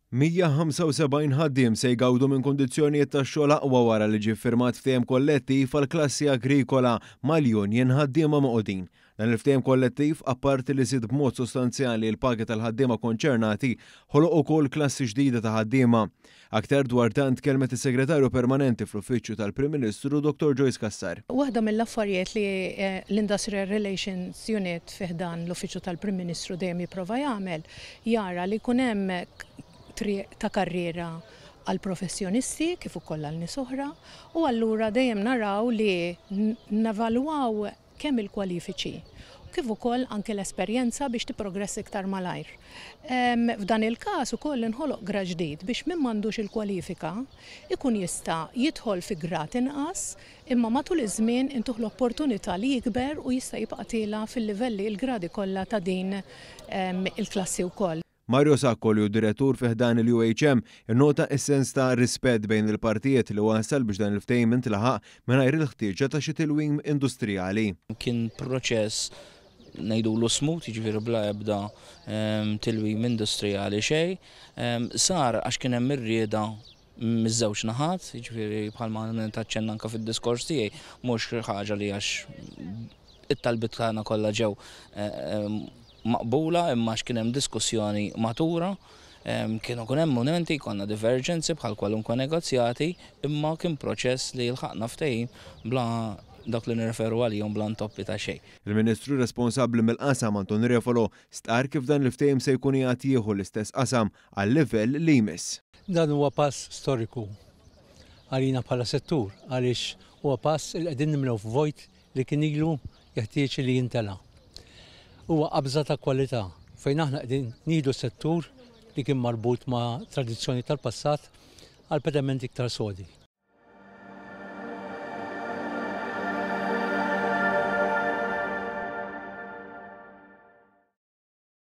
175 ħaddiem se jgawdu minn kundizzjonijiet tax-xogħol aqwa wara li ġie ffirmat ftehim kollettiv għall-klassi agrikola mal-Union Ħaddiema Magħqudin. Dan il-ftehim kollettiv, apparti li żied b'mod sostanzjali l-pagi tal-ħaddiema konċernati, ħoloq ukoll klassi ġdida ta' ħaddiema. Aktar dwar dan tkellmet is-Segretarju Permanenti fl-Uffiċċju tal-Prim Ministru Dottor Joyce Cassar. Waħda mill-affarijiet li l-Industrial Relations Unit fi ħdan l-Uffiċċju tal-Prim Ministru dejjem jipprova jagħmel jara li jkun hemm triq ta' karriera għal professjonisti kif ukoll għal nies oħra u allura dejjem naraw li nevalwaw kemm il-kwalifiċi kif ukoll anke l-esperjenza biex tipprogressa iktar malajr. F'dan il-każ ukoll inħoloq grad ġdid biex min m'għandux il-kwalifika ikun jista' jidħol fi grad inqas imma matul iż-żmien intuh l-opportunità li jikber u jista' jibqa' tiela' fil-livelli il-gradi kollha ta' din il-klassi wkoll. Mario Sacco li hu direttur fi ħdan il-UHM innota s-sens ta' rispett bejn il-partijiet li wassal biex dan il-ftehim intlaħaq mingħajr il-ħtieġa ta' xi tilwim industrijali. Kien proċess ngħidulu smooth, jiġifieri bla ebda tilwim industrijali xejn. Sar għax kien hemm ir-rieda miż-żewġ naħat, jiġifieri bħalma taċċenna anke fid-diskors tiegħi, mhux ħaġa li għax it-talbiet tagħna kollha ġew maqbula imma għax kien hemm diskussjoni matura. Kienu jkun hemm mumenti jkollna diverġenzi bħal kwalunkwe negozjati, imma kien proċess li lħaqna ftehim bla dawk li nirreferu għalihom bla ntoppi ta' xejn. Il-Ministru responsabbli mill-qasam Anton Refalo stqarr kif dan il-ftehim se jkun qiegħed jieħu l-istess qasam għal-livell li jmiss. Dan huwa pass storiku għalina bħala settur għaliex huwa pass li qegħdin nimlew f'vojt li kien ilu jeħtieġ li jintela'. Huwa qabża ta' kwalità fejn aħna qegħdin nieħdu settur li kien marbut ma' tradizzjoni tal-passat għal pedamenti iktar sodi.